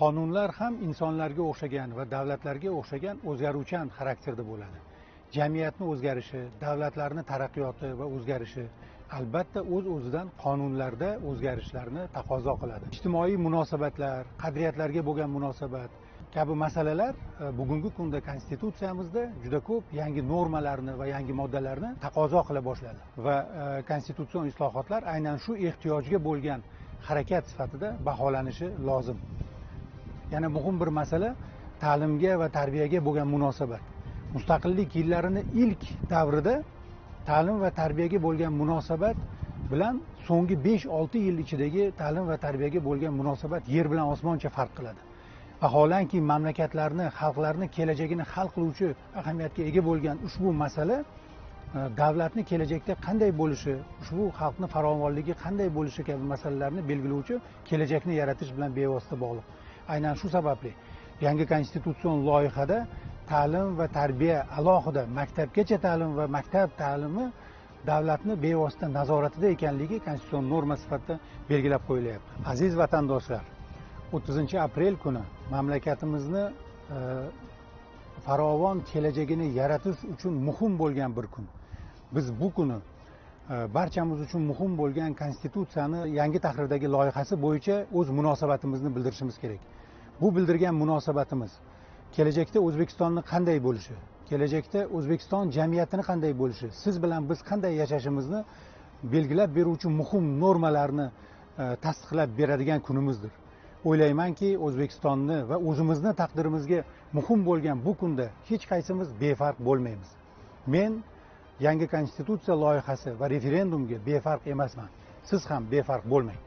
Qonunlar ham insonlarga o'xshagan va davlatlarga o'xshagan o'zgaruvchan xarakterda bo'ladi. Jamiyatni o'zgarishi, davlatlarni taraqqiyoti va o'zgarishi albatta o'z-o'zidan qonunlarda o'zgarishlarni taqozo qiladi. Ijtimoiy munosabatlar, qadriyatlarga bo'lgan munosabat kabi masalalar bugungi kunda konstitutsiyamizda juda ko'p yangi normalarni va yangi moddalarni taqozo qila boshladi va konstitutsion islohotlar aynan shu ehtiyojga bo'lgan harakat sifatida baholanishi lozim. Yana muhim bir masala ta'limga va tarbiyaga bo'lgan munosabat. Mustaqillik yillarini ilk davrida ta'lim va tarbiyaga bo'lgan munosabat bilan so'nggi 5-6 yil ichidagi ta'lim va tarbiyaga bo'lgan munosabat yer bilan osmoncha farq qiladi. Vaholanki mamlakatlarni, xalqlarni kelajagini hal qiluvchi ahamiyatga ega bo'lgan ushbu masala davlatni kelajakda qanday bo'lishi, ushbu xalqni farovonligi qanday bo'lishi kabi masalalarni belgilovchi kelajakni yaratish bilan bevosita bog'liq. Aynan shu sababli yangi konstitutsion loyihada ta'lim va tarbiya alohida, maktabgacha ta'lim va maktab ta'limi davlatni bevosita nazoratida ekanligi konstitutsion norma sifatida belgilab qo'yilyapti. Aziz vatandoshlar, 30 aprel kuni mamlakatimizni farovon kelajagini yaratish uchun muhim bo'lgan bir kun. Biz bu kuni barchamiz uchun muhim bo'lgan konstitutsiyani yangi tahrirdagi loyihasi bo'yicha o'z munosabatimizni bildirishimiz kerak. Bu bildirgan munosabatimiz kelajakda O'zbekistonni qanday bo'lishi, kelajakda O'zbekiston jamiyatini qanday bo'lishi, siz bilan biz qanday yashashimizni belgilab beruvchi muhim normalarni tasdiqlab beradigan kunimizdir. O'ylaymanki, O'zbekistonni va o'zimizni taqdirimizga muhim bo'lgan bu kunda hech qaysimiz befarq bo'lmaymiz. Men yangi konstitutsiya loyihasi va referendumga befarq emasman. Siz ham befarq bo'lmang.